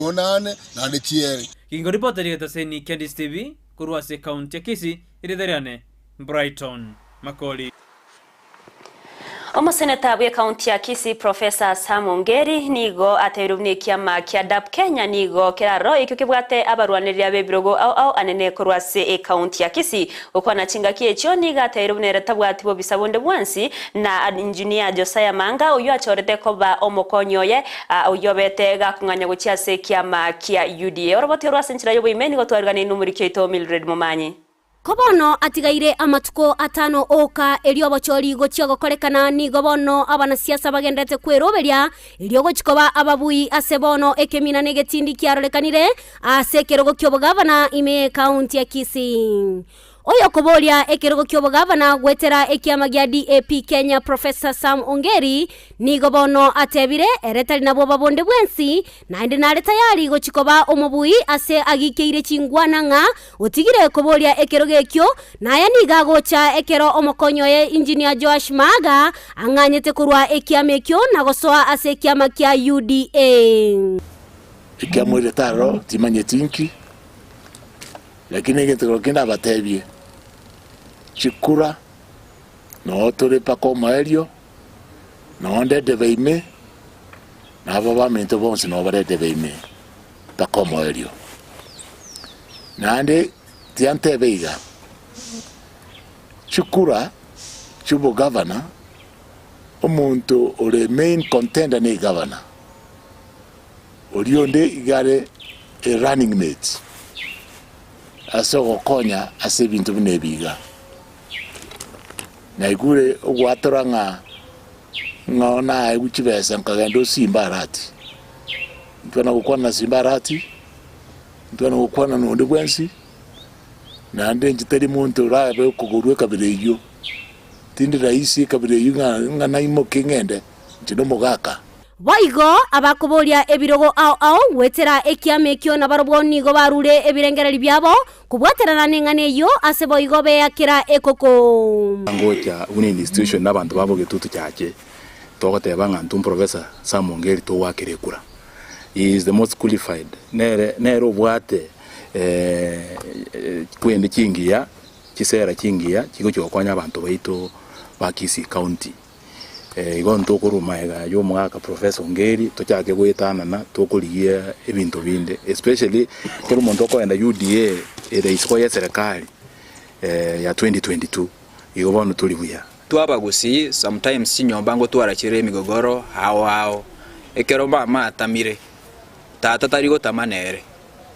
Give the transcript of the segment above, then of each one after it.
Onane naende chiere. Ginkoripota rigetaseni kia Ndisi TV korwa ase ekaunti ya Kisii, erieta riane Brighton Makori. Omoseneta bw'ekaunti ya Kisii Professor Sam Ongeri nigo atebirie buna ekiama kia DAP Kenya nigo keraroro ekio kebwate abarwanereria b'ebirogo ao ao anene korwa ase ekaunti ya Kisii. Gokwana chingaki echio nigo atebirie buna ere tabwati bobisa bonde bwansi na Engineer Josiah Manga oyio achorete koba omokonyi oye Oyio obete gakong'anya gochia ase ekiama kia UDA. Oroboti orwo ase enchera y'oboime nigo twariganeirie nomoriki oito Mildred Momanyi. Ko bono atigaire amatuko atano oka erio obochori gochia gokorekana, nigo bono abanasiasa bagenderete kweroberia erio gochia koba ababui ase bono ekemina na egetindi kiarorekanire ase ekerogo ki'obogavana ime y'ekaunti ya Kisii. Oyokoboria ekerogo ki'obogavana goetera ekiama gia DAP Kenya Professor Sam Ongeri nigo bono atebire ere tari na bwoba bonde bwensi naende nare tayari gochia koba omobui ase agikeire chingwana ng'a otigire koboria ekerogo ekio naya nigo agocha ekero omokonyi oye Engineer Joash Maaga ang'anyete korwa ekiama ekio na gosoa ase ekiama kia UDA. Ekiamoirete aroro timanyeti inki. Lakini egento keria kende abatebie, Chikura noo tore mpaka omoerio, noo ndedebe ime, na aba baminto bonsi noo baredebe ime mpaka omoerio. Naende tiantebe iga, Chikura chi'obogavana, omonto ore main contender ne egavana, Oria onde iga are a running mate ase ogokonya ase ebinto buna ebi iga. Naigure ogwatora ng'a ng'a naegwe chibesa nkagenda o Simba Arati. Ntwana gokwana na Simba Arati, ntwana gokwana na onde bwensi, naende inche tari monto orabe okogorwa ekabira eyio. Tindi rahisi ekabira eyio ng'a ng'a naimoke ng'ende, inche nomogaka. Boigo abakoboria ebirogo ao ao goetera ekiama ekio nabarobwo nigo barure ebirengererio biabo kobwaterana neng'ana eyio ase boigo beakera ekoko. Ngocha buna institution na abanto babo getutu chache togoteba ng'a intwe Professor Sam Ongeri togoakera ekura. He is the most qualified nere nere obwate chikwende chingiya chisera chingiya chigochia gokonya abanto baito ba Kisii County. Igo ntokorwa magega y'omogaka Professor Ongeri tochake goetanana tokorigia ebinto binde especially ekero omonto okoenda UDA ere isiko y'eserekari ya 2022 igo bono tori buya. Twabagusii sometimes chinyomba ngotwara chire emigogoro ao ao, ekero mama atamire, tata tari gotama nere,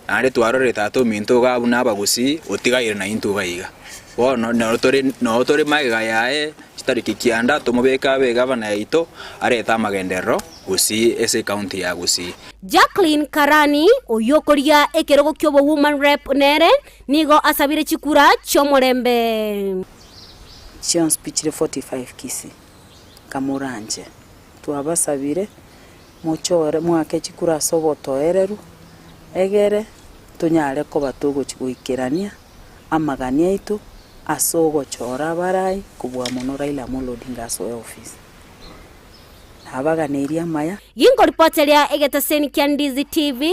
naende twarorire tata ominto iga buna abagusii otigaire naintwe iga iga. Bono noro tore noo tore magega yaye chitariki kianda tomobeke abe egavana yaito arete amagenderero gusii ase ecounty ya Gusii. Jacqueline Karani, oyio okorigia ekerogo ki'obowoman rep nere nigo asabire chikura chi'omorembe. Chionsi pi chire 45 Kisii, nkamoranche. Twabasabire mochore moake chikura ase obotoereru, egere tonyare koba togochi goikerania amagani aito ase ogochora abarai kobua mono Raila Amolo Odinga asoe ofisi. Nabaganeirie amaya. Ginkoripoteria egeteseni kia Ndizi TV,